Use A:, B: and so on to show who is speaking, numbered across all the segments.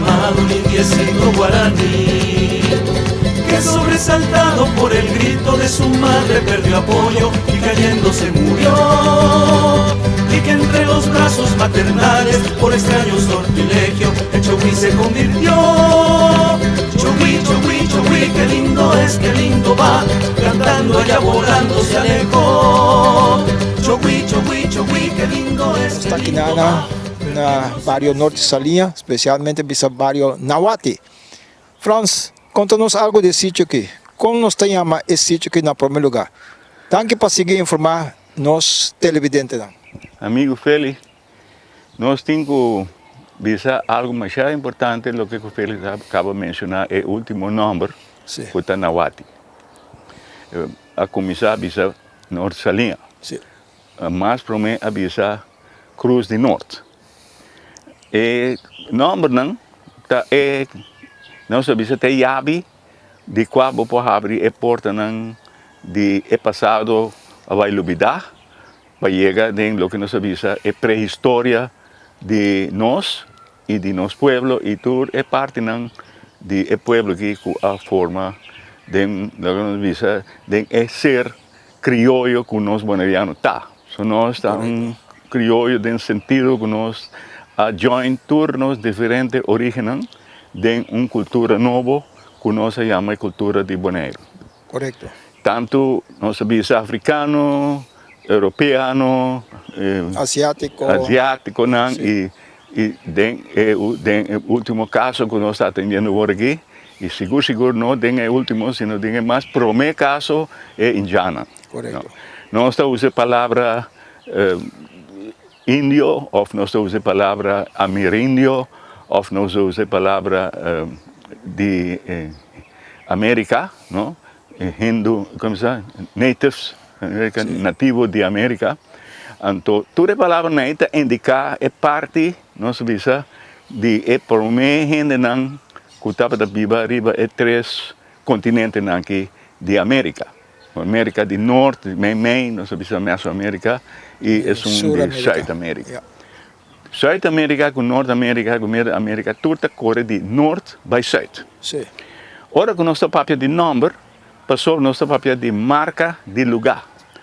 A: llamado un indiecito guaraní, que sobresaltado por el grito de su madre perdió apoyo y cayendo se murió. Y que entre los brazos maternales, por extraño sortilegio, en Chogui se convirtió. Chogui, Chogui, Chogui, qué lindo es, qué lindo va, cantando allá volando se alejó. Chogui, Chogui, Chogui, qué lindo es,
B: Nos
A: qué
B: ta aki
A: lindo
B: na
A: va.
B: na bario Norte Saliña, spesialmente bisa bario Nawati. Frans, konta nos algu di e sitio aki. Kon nos ta yama e sitio aki na promé lugá? Danki pa sigui informá nos televidentenan.
C: Amigo Feli, nos tin ku bisa algu masha importante loke ku Feli a kaba menshoná e último nòmber ku ta Nawati. A kuminsá bisa Norte Saliña. Mas promé a bisa Cruz di Nort. E nòmbernan ta e, nos a bisa ta e yabi di kua bo por habri e portanan di e pasado a bai lubidá pa yega den loke nos a bisa e prehistoria di nos i di nos pueblo i tur e partinan di e pueblo aki ku a forma den loke nos a bisa den e ser krioyo ku nos boneriano ta. So nos ta un krioyo den sentido ku nos a join tur nos diferente origennan den un kultura nobo ku nos a yama e kultura di Boneiru.
B: Korekto.
C: Tantu nos a bisa afrikano, europeano,
B: Asiátiko.
C: asiátikonan i i den e den e último kaso ku nos ta atendiendo awor aki i sigur sigur no den e último sino den e mas promé kaso e indiannan.
B: Korekto.
C: Nos ta usa e palabra indio òf nos ta usa e palabra amerindio òf nos ta usa e palabra di Amerika, no, hindu, komo se sa, natives, nativo di Amerika. Anto tur e palabranan ei ta indiká e parti, nos ta bisa, di e promé hendenan ku tabata biba riba e tres kontinentenan aki di Amerika. Amerika di Nort, meimei, nos ta bisa Mesoamerika, i esun di Sùit Amerika. Sùit Amerika ku Nort Amerika ku Medio Amerika tur ta kore di nort bai sùit. Ora ku nos ta papia di nòmber, pasobra nos ta papia di marka di lugá.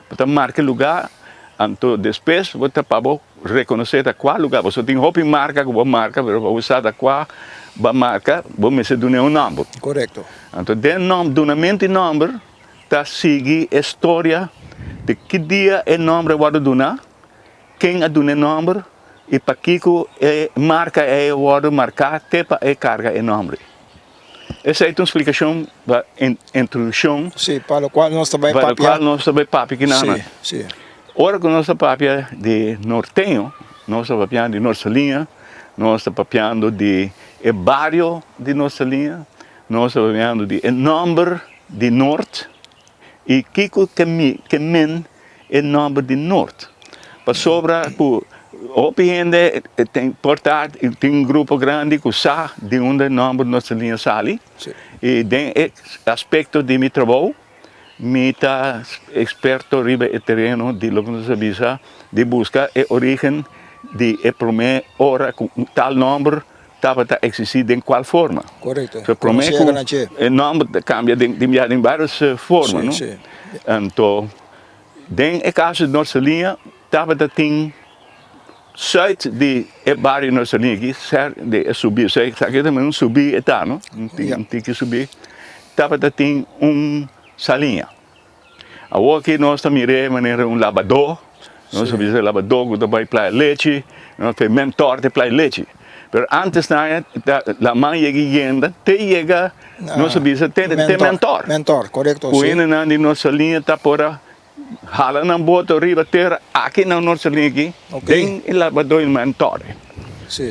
C: Bo ta marka e lugá, anto despues bo ta pa bo rekonosé ta kua lugá. Pasobra tin hopi marka ku bo marka, pero pa bo sa ta kua bo a marka, bo mester dun'é un nòmber. Anto den nòmber, dunamentu di nòmber ta sigui e storia di ki dia e nòmber a wòrdu duná. Ken a duna e nòmber i pakiko e marka ei a wòrdu marká te pa e karga e nòmber? Esei ta un splikashon pa introdukshon.
B: Sí, pa lokual nos ta bai papia.
C: Pa lokual nos ta bai papia kinan.
B: Sí, sí.
C: Ora ku nos ta papia di norteño, nos ta papiando di Nort Saliña, nos ta papiando di e bario di Nort Saliña, nos ta papiando di e nòmber di Nort i kiko ke men e nòmber di Nort. Pasobra ku hopi hende tin por ta tin un grupo grandi ku sa di unda e nòmber Nort Saliña sali i den e aspekto di mi trabou mi ta eksperto riba e tereno di loke nos a bisa di buska e orígen di e promé ora ku tal nòmber tabata eksistí den kual forma.
B: Korekto.
C: So promé ku e nòmber ta kambia den den bia den vários forma, no? Anto den e kaso di Nort Saliña tabata tin sùit di e bario Nort Saliña aki sèr di e subí, esaki ta un subí e ta, no? Un tiki subí, tabata tin un saliña. Awor aki nos ta mir'é manera un labadó, nos ta bisa labadó ku ta bai playa lechi, nos ta mentor te playa lechi. Pero antes nan laman yega i yenda te yega nos ta bisa te mentor.
B: Mentor, korekto,
C: Ku
B: si.
C: hendenan di nos liña ta por a hala nan boto riba tera aki na nos liña aki den e labadó i mentor.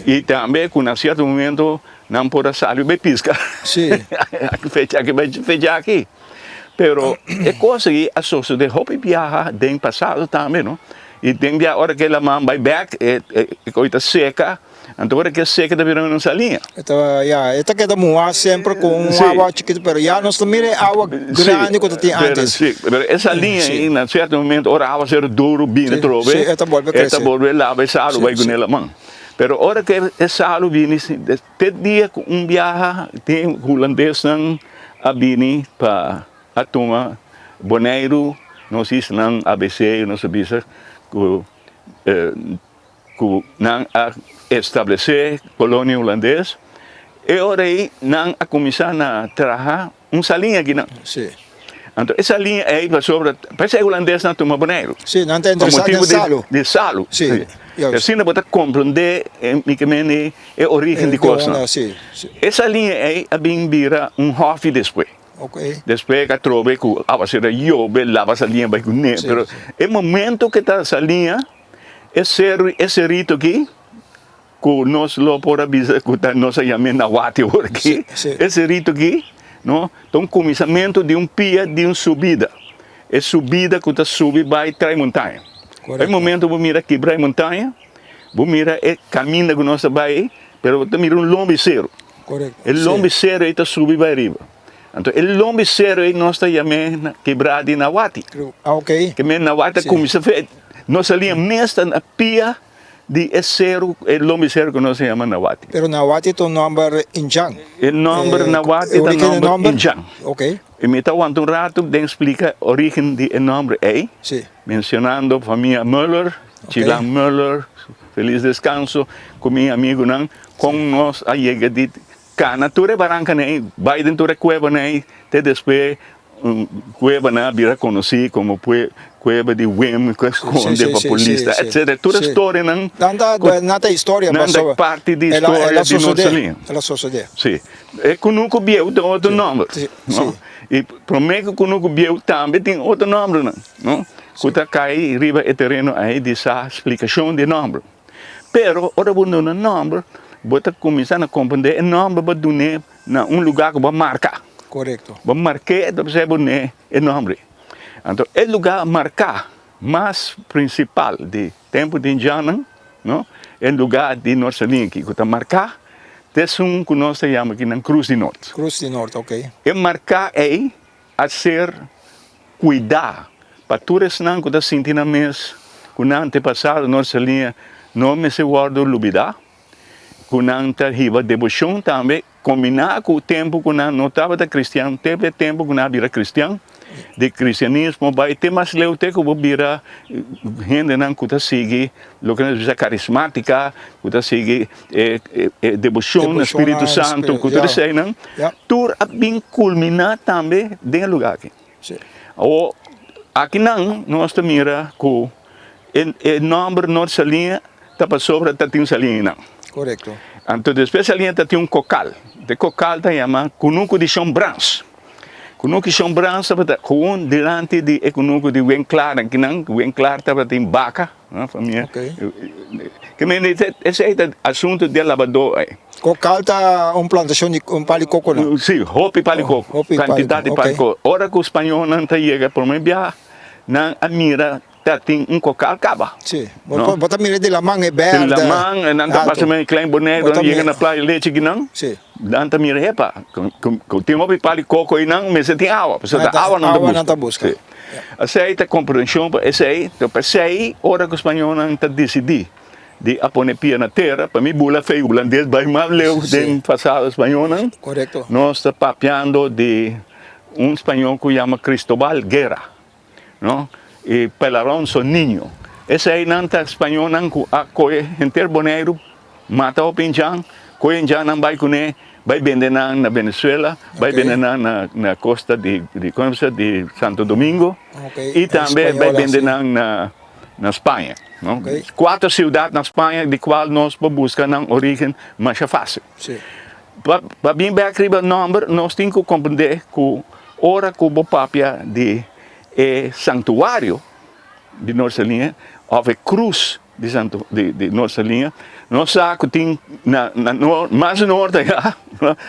C: I tambe ku na sierto momento nan por a sali bai piska. Fecha aki bai fecha aki. Pero e kos ei a sosode hopi biaha den pasado tambe no. I den bia ora ke laman bai bek e koi ta seka, anto ora ke seka ta bira un saliña.
B: E ta ya, e ta keda muhá semper ku un awa chikitu pero ya nos ta mira e awa grandi ku ta tin antes.
C: Si, pero e saliña ei na sierto momento ora awa sero duru bini atrobe
B: e ta bolbe krese.
C: E ta bolbe laba e salu bai kuné laman. Pero ora ku e salu bini, te dia ku un biaha tin hulandesnan a bini pa a tuma Boneiru, nos islanan ABC, nos a bisa ku ku nan a establesé kolonia hulandes, e ora ei nan a kuminsá na traha un saliña akinan.
B: Sí.
C: Anto e saliña ei pasobra parece e hulandesnan a tuma Boneiru.
B: Sí, nan ta interesá den salu.
C: Di salu.
B: Sí.
C: Sí. Asina bo ta komprendé mi ke mende e orígen di kosnan.
B: Sí, sí.
C: E saliña ei a bin bira un hòfi despues.
B: Ok.
C: Despues a trobe ku awasera yobe laba saliña bai kuné.
B: Sí,
C: Pero
B: sí.
C: e momento ke ta saliña E seru, e serito aki, ku nos lo por a bisa ku ta nos a yam'é Nawati awor aki, e serito aki, no, ta un kuminsamentu di un pia di un subida, e subida ku ta subi bai trai montaña. E momento bo mira kibra e montaña, bo mira e kaminda ku nos ta bai ei, pero bo ta mira un lombi seru. E lombi seru ei ta subi bai riba. Anto e lombi seru ei nos ta yam'é kibra di Nawati. Ke men Nawati ta kuminsá fe. Nos a liña mes ta na pia di e seru, e lombi seru ku nos a yama Nawati.
B: Pero Nawati ta un nòmber indjan?
C: E nòmber Nawati ta nòmber indjan.
B: Ok.
C: I mi ta wanta un ratu den splika orígen di e nòmber ei,
B: Si.
C: menshonando famia Muller, Chilan Muller, felis deskanso, ku mi amigunan, kon nos a yega di Kana tur e barankanan ei, bai den tur e kuebanan ei, te despues kuebanan a bira konosí komo kueba di Wim ku a skonde pa polis, etsetera. Tur e storianan
B: Nan ta historia
C: nan ta parti di historia di nos Saliña.
B: El a sosodé.
C: Sí. E kunuku bieu tin otro nòmber, no? I promé ku kunuku bieu tambe tin otro nòmbernan, no? Ku ta kai riba e tereno ei di sa splikashon di e nòmber. Pero ora bo duna nòmber, bo ta kuminsá na komprendé e nòmber bo dun'é na un lugá ku bo a marka.
B: Korekto.
C: Bo mark'é, ta p'esei bo dun'é e nòmber. Anto e lugá marká mas prinsipal di tempu di indjannan, no, e lugá di Nort Salin aki ku ta marká, ta esun ku nos ta yama akinan Krus di Nort.
B: Krus di Nort, oke.
C: E marká ei a ser kuidá pa tur esnan ku ta sinti nan mes ku nan antepasado nos liña no mester wòrdu lubidá, ku nan ta hiba deboshon tambe kombiná ku tempu ku nan no tabata kristian te e tempu ku nan a bira kristian, di kristianismo bai te mas leu te ku bo bira hendenan ku ta sigui loke nan ta bisa karismátika, ku ta sigui e deboshon na Spiritu Santu ku tur eseinan, tur a bin kulminá tambe den e lugá aki. Awor, akinan nos ta mira ku e nòmber Nort Saliña ta pasobra ta tin saliñanan.
B: Korekto.
C: Anto despues saliña ta tin un kokal. E kokal ta yama Kunuku di Shon Brans. Kunuku di Shon Brans tabata gewoon dilanti di e kunuku di Wen Klaar. Akinan Wen Klaar tabatin baka. Famia. Ke men esei ta asuntu di e labadó ei.
B: Kokal ta un plantashon di un pali koko no?
C: Si, hopi pali koko. Kantidat di pali koko. Ora ku spañolnan ta yega promé biaha, nan a mira ta tin un kokal kaba.
B: Si, bo ta mira di laman e bèrdè.
C: Di laman, nan ta pasa mei Klein Boneiru, nan yega na Playa Lechi kinan.
B: Si.
C: Nan ta mira, epa, ku tin hopi pali koko einan, mester tin awa, pasobra ta awa nan ta buska.
B: Si.
C: Esei ta komprenshon pa esei, ta p'esei ora ku spañolnan ta disidí di a pone pia na tera, pa mi bula fei hulandes bai mas leu den pasado spañolnan, nos ta papiando di un spañol ku yama Cristobal Guerra, no, i Pelaronso Niño. Eseinan ta spañolnan ku a kohe henter Boneiru Mata hopi indjan, koe indjannan bai kuné, bai bende nan na Venezuela, bai bende nan na na kosta di di komo bisa di Santo Domingo i tambe bai bende nan na na Spaña, no. Kuater siudat na Spaña di kual nos por buska nan origen masha fásil. Pa pa bin bèk riba nòmber nos tin ku komprendé ku ora ku bo papia di e santuario di Norseliña òf e krus di Santo di di Noord Saliña nos sa ku tin na na noord mas noord ayá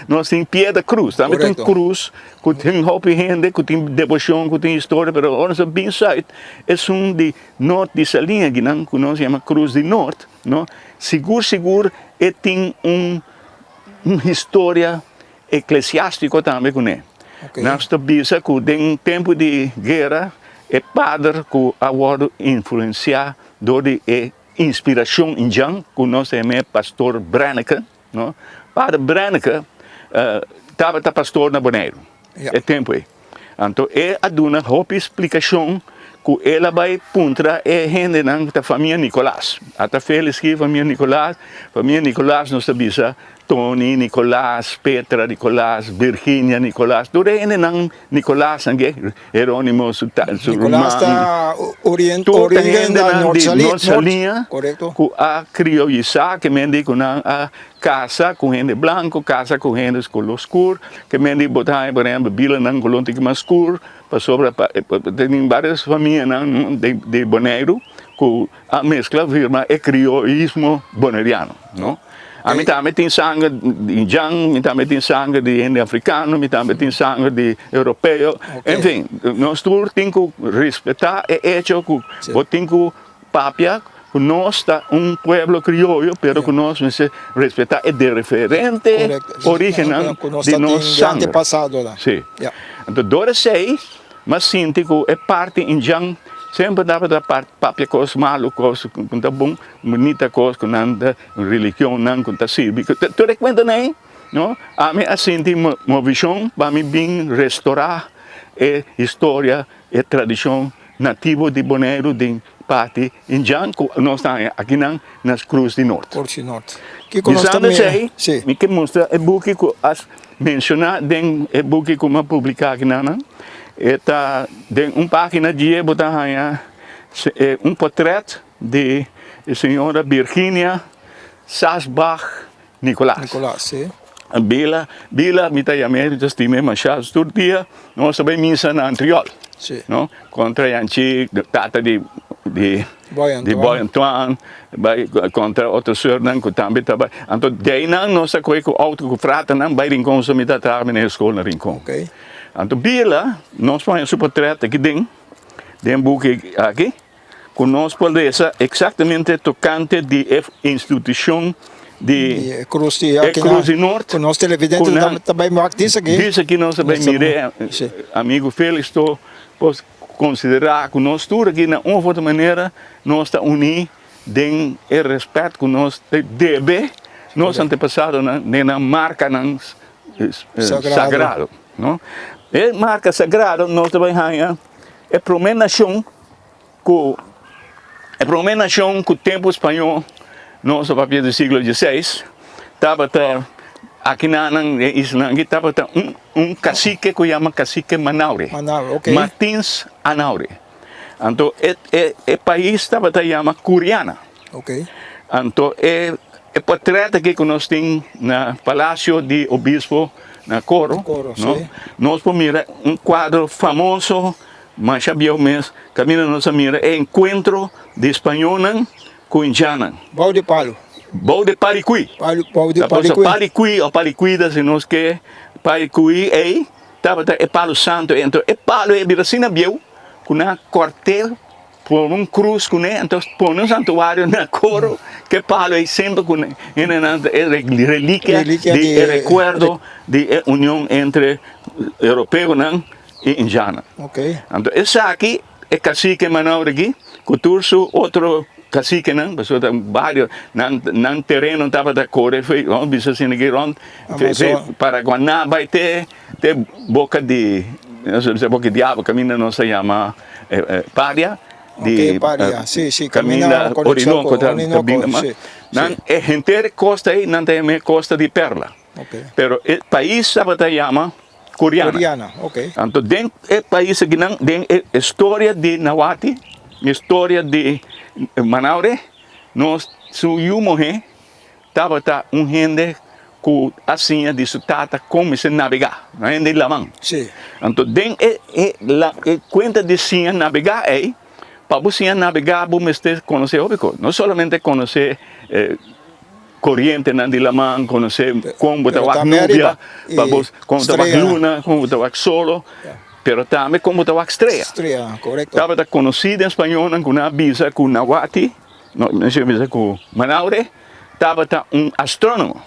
C: nos tin Piedra Cruz tambe tin cruz ku tin hopi hende ku tin deboshon ku tin historia pero ora nos a bin sùit esun di noord di Saliña akinan ku nos yama Cruz di Noord no sigur sigur e tin un un historia eklesiástiko tambe kuné. Nos ta bisa ku den tempu di guera e pader ku a wòrdu influensiá dor di e inspirashon indjan ku nos ta yam'é Pastor Brenneke, no? Pader Brenneke tabata pastor na Boneiru e tempu ei. Anto e a duna hopi splikashon ku el a bai puntra e hendenan ku ta famia Nicolas. Ata Felix ki famia Nicolas, famia Nicolas nos ta bisa Tony Nicolas, Petra Nicolas, Virginia Nicolas, tur e hendenan Nicolas nan ke, Heronimo su ta su
B: Nicolas
C: ruman.
B: ta orien
C: Tur ta
B: origen na
C: hendenan
B: Noord
C: di
B: Sali
C: Noord
B: Noord,
C: Saliña
B: korekto.
C: ku a krioyisá, ke men di ku nan a kasa ku hende blanko, kasa ku hende koló skur, ke men di bo ta haña por ehèmpel bilanan koló un tiki mas skur, pasobra pa tin varios famianan di Boneiru ku a meskla firma e krioyismo boneriano, no. Ami tambe tin sanger di indjan, mi tambe tin sanger di hende afrikano, mi tambe tin sanger di europeo, en fin, nos tur tin ku respetá e echo ku bo tin ku papia ku nos ta un pueblo krioyo, pero ku nos mester respetá e diferente orígennan di nos sanger. Sí. Anto dor esei m'a sinti ku e parti indjan semper tabata papia kos malu, kos ku no ta bon, bunita kos ku nan ta religionnan ku ta sirbi. Tur e kuentanan ei, no, ami a sinti movishon pa mi bin restorá e historia, e tradishon nativo di Boneiru den parti indjan ku nos ta haña akinan na Cruz di Nort.
B: Cruz di Nort. Kiko nos ta
C: Bisando
B: mira?
C: esei,
B: Sí.
C: mi ke mustra e buki ku a menshoná den e buki ku mi a publiká akinan. E ta den un página dje bo ta haña un potrèt di e señora Virginia Sasbach Nicolaas.
B: Nicolaas, sí.
C: Bila, Bila, mi ta yam'é, mi ta stim'é mashá. Tur dia nos ta bai misa na Antriol.
B: Sí.
C: No? Kontra Yanchi, tata di, di,
B: Boy Antoine.
C: di Boy Antoine, bai kontra otro sùrnan ku tambe ta bai. Anto deinan nos ta kohe ku outo ku fratanan bai Rincon, so mi ta traha na e skol na Rincon.
B: Okay.
C: Anto Bila, nos por haña su potrèt aki den, den buki aki. Ku nos por lesa eksaktamente tokante di e institushon di
B: e Krus di
C: e Krus di Nort.
B: Ku nos televidente ta bai wak dis aki.
C: Dis aki nos ta bai mir'é. Amigu Felix to por konsiderá ku nos tur aki na un of otro manera nos ta uní den e rèspèt ku nos debe nos antepasadonan den nan markanan sagrado. E marka sagrado nos ta bai haña e promé nashon. Ku e promé nashon ku tempu spañó, nos ta papia di siglo dieseis, tabata akinanan den islanan aki tabata un kasike ku yama Kasike Manaure, Martins Anaure. Anto e pais tabata yama Curiana. Anto e portret aki ku nos tin na Palasio di Obispo na Coro, nos por mira un kuadro famoso. Masha bieu mes kaminda nos a mira e enkuentro di spañolnan ku indiannan.
B: Bou di palu.
C: Bou di parikui.
B: Palu, bou di
C: Ta por
B: parikui.
C: Parikui o parikuida si nos ke parikui ei tabata e palu santu ei. Anto e palu ei a bira asina bieu ku nan a kòrt'é pone un krus kuné anto pone un santuario na koro ku e palu ei semper ku hendenan ta e relikia di e rekuerdo di e union entre europeonan. i indiana. Anto esaki e kasike Manaure aki ku tur su otro kasikenan, pasobra ta bario, nan nan tereno tabata kore fe, vamos bisa asina aki rònt fe fe Paraguaná bai te te boka di nos ta bisa boka di diabel kaminda nos ta yama Paria di kaminda Orinoco ta bini mas nan e henter kosta ei nan ta yama e kosta di Perla pero e pais tabata yama Curiana.
B: Curiana, ok.
C: Anto den e pais akinan, den e historia di Nawati, historia di Manaure, nos su yu muhé tabata un hende ku a siña di su tata kon mester nabegá, un hende di laman.
B: Sí.
C: Anto den e e la e kuenta di siña nabegá ei, pa bo siña nabegá bo mester konosé hopi kos, no solamente konosé Korientenan di laman, konosé kon bo ta wak nubia, pa bo kon bo ta wak luna, kon bo ta wak solo, pero tambe kon bo ta wak strea. Tabata konosí den spañolnan ku nan a bisa ku Nawati, no, nan a bisa ku Manaure tabata un astrónomo.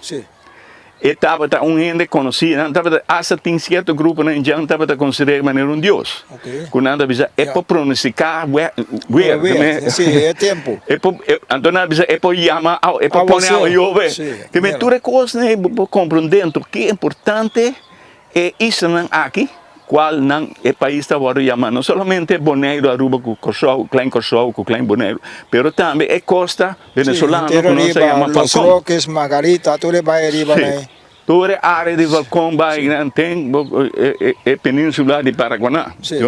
C: E tabata un hende konosí, nan tabata asta tin sierto gruponan indjan tabata konsider'é manera un dios. Ku nan ta bisa e por pronostiká wer,
B: Wer, sí, e tempu.
C: E por, anto nan a bisa e por yama awa, e por pone awa yobe. Ke men tur e kosnan ei bo por komprondé anto ki importante e islanan aki, kual nan e pais ta wòrdu yama no solamente Boneiru, Aruba ku Kòrsou, Klein Kòrsou ku Klein Boneiru, pero tambe e kosta Venezolano
B: ku
C: nos ta yama
B: Los
C: Falcon.
B: Roques, Margarita, tur e bai ariba
C: Sí,
B: nei.
C: tur e área di Falcon bai nan ten e península di Paraguaná.
B: Sí.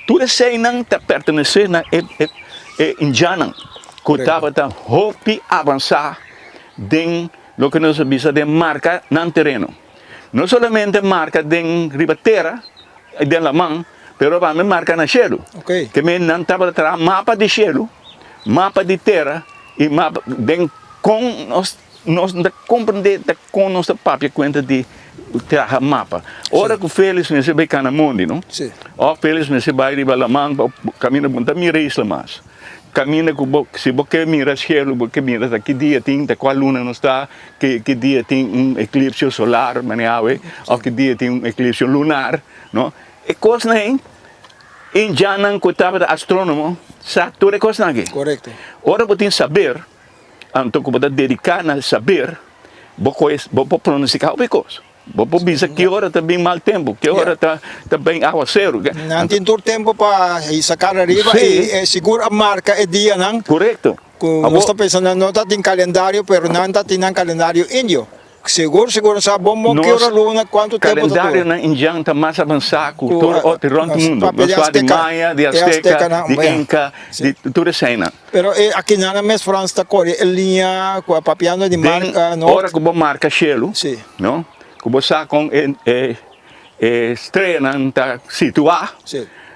C: Tur eseinan ta pertenesé na e e indjannan ku tabata hopi avansá den loke nos a bisa den marka nan tereno. No solamente marka den riba tera i den laman, pero tambe marka na shelu.
B: Ok.
C: Ke men nan tabata traha mapa di shelu, mapa di tera i mapa den kon nos nos ta komprende ta kon nos ta papia kuenta di traha mapa. Ora ku Felix mester bai kana mondi no, òf Felix mester bai riba laman pa kaminda bo no ta mira isla mas. Kaminda ku bo, si bo ke mira shelu, bo ke mira ta ki dia tin, ta kua luna nos ta, ki ki dia tin un eklipsio solar manera awe, òf ki dia tin un eklipsio lunar, no. E kosnan ei, indjannan ku tabata astrónomo sa tur e kosnan aki.
B: Korekto.
C: Ora bo tin saber, anto ku bo ta dediká na saber, bo kohe, bo por pronostiká hopi kos. Bo por bisa ki ora ta bin mal tempu, ki ora ta bin awaseru.
B: Nan tin tur tempu pa hisa kara riba i sigur a marka e dianan.
C: Korekto.
B: Ku nos ta pensa nan no ta tin kalendario, pero nan ta tin nan kalendario indio. Sigur sigur nan sa bon bon ki ora luna, kuantu tempu ta dura.
C: Kalendarionan indian ta mas avansá ku tur otro rònt mundu. Nos fala di Maya, di Azteka, di Inka, di tur eseinan.
B: Pero e akinan mes Frans ta kore e liña ku a papiando di marka
C: Den ora ku bo marka shelu, no, ku bo sa kon e e e streanan ta situá,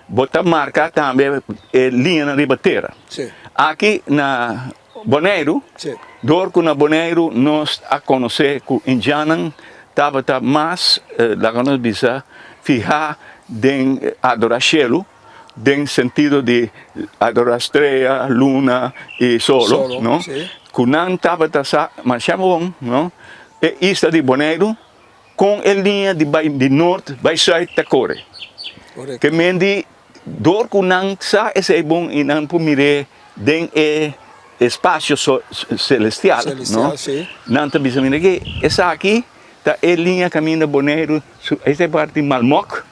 C: bo ta marka tambe e liñanan riba tera. Aki na Boneiru, dor ku na Boneiru nos a konosé ku indjannan tabata mas, laga nos bisa, fihá den adorá shelu, Den sentido di adora strea, luna i solo, no? Ku nan tabata sa masha bon, no? E isla di Boneiru kon e liña di bai di nort bai sùit ta kore. Ke men di dor ku nan sa esei bon i nan por mir'é den e espasio selestial, no? Nan ta bisa mira ke esaki ta e liña kaminda Boneiru, esta e parti Malmok.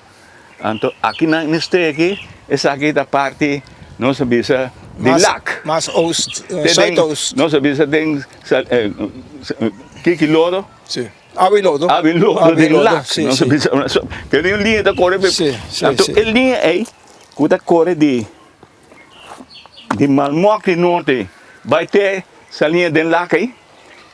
C: Anto aki nan mester aki, esaki ta parti nos a bisa di Lac.
B: Mas oost, zuidoost.
C: Nos a bisa den kiki lodo?
B: Si, awi lodo.
C: Awi lodo den Lac. Nos a bisa, pero tin un liña ta kore.
B: Si, si.
C: Anto e liña ei ku ta kore di di Malmok di norte bai te sa liña den Lac ei,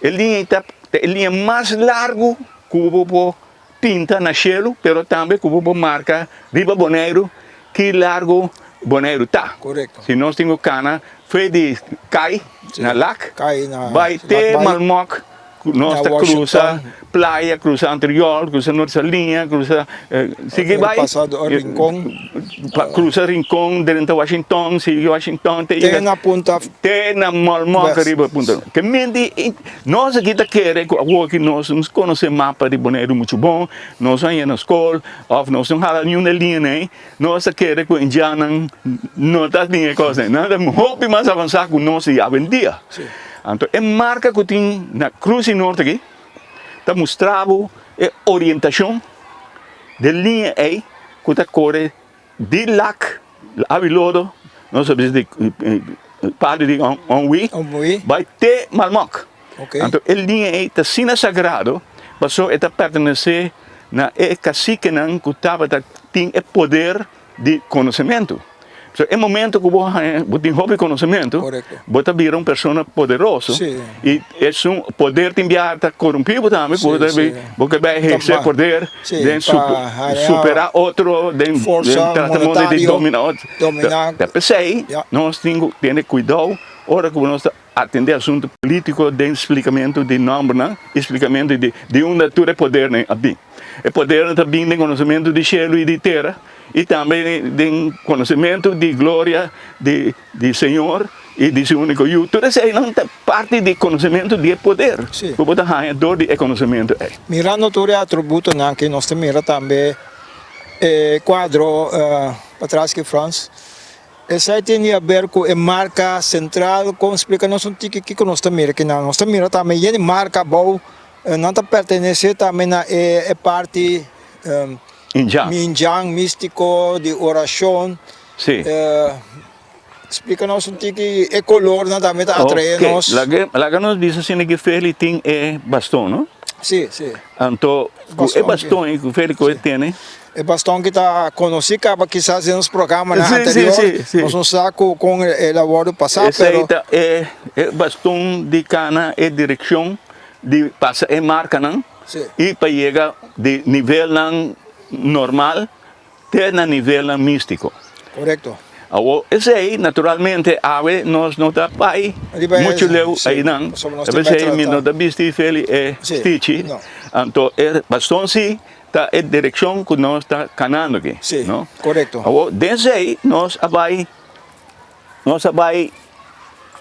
C: e liña ei ta e liña mas largu ku bo por Pinta na shelu, pero tambe ku bo por marka riba Boneiru ki largu Boneiru ta.
B: Korekto.
C: Si nos tin ku kana fe di Kai na Lak bai te Malmok, nos ta krusa playa, krusa Antriol, krusa Norte Saliña, krusa sigui bai krusa Rincon drenta Washington, sigui Washington te
B: Te na punta
C: te na Malmok riba punta. Ke menti Nos aki ta kere ku awor ki nos no konosé mapa di Boneiru muchu bon, nos no a yena skol òf nos no hala niun e liña nei, nos ta kere ku indiannan no ta tin e kos nei. Nan ta hopi mas avansá ku nos di awendia. Anto e marka ku tin na Krus di Norte aki ta mustra bo e orientashon di e liña ei ku ta kore Di lak awi lodo, nos a bisa di parti di Onwi, bai te Malmok. Anto e liña ei ta asina sagrado, pasobra e ta pertenesé na e kasikenan ku tabata tin e poder di konosementu. So e momento ku bo haña, bo tin hopi konosementu, bo ta bira un persona poderoso i esun poder tin biaha ta korumpí bo tambe, bo ta bo ke bai ehersé poder den superá otro, den trata moda di dominá otro. Ta p'esei nos tin ku tene kuidou ora ku nos ta atendé asuntu polítiko den splikamentu di nòmbernan i splikamentu di unda tur e podernan a bin. E podernan ta bin den konosementu di shelu i di tera i tambe den konosementu di gloria di Señor. i di su úniko Yu. Tur eseinan ta parti di konosementu di e poder ku bo ta haña dor di e konosementu ei.
B: Mirando tur e atributonan aki nos ta mira tambe e kuadro patras ki Frans. Esei tin di haber ku e marka sentral. Kon splika nos un tiki kiko nos ta mira kinan? Nos ta mira tambe yen di marka abou. Nan ta pertenesé tambe na e parti Indjan, místiko, di orashon.
C: Sí.
B: Splika nos un tiki e kolornan tambe ta atraé nos.
C: Oke, laga nos bisa asina ku Feli tin e baston, no?
B: Sí, sí.
C: Anto ku e baston ei ku Feli ku e tene.
B: E baston ki ta konosí kaba kisas den nos programanan anterior. Nos no sa ku kon el a wòrdu pasá, pero.
C: Esei ta e baston di kana e direkshon di pasa e markanan i pa yega di nivelnan normal te na nivelnan místiko.
B: Korekto.
C: Awor, esei naturalmente awe nos no ta bai muchu leu einan, p'esei mi no ta bisti feli e stichi, anto e baston si ta e direkshon ku nos ta kanando aki, no? Awor, den esei nos a bai, nos a bai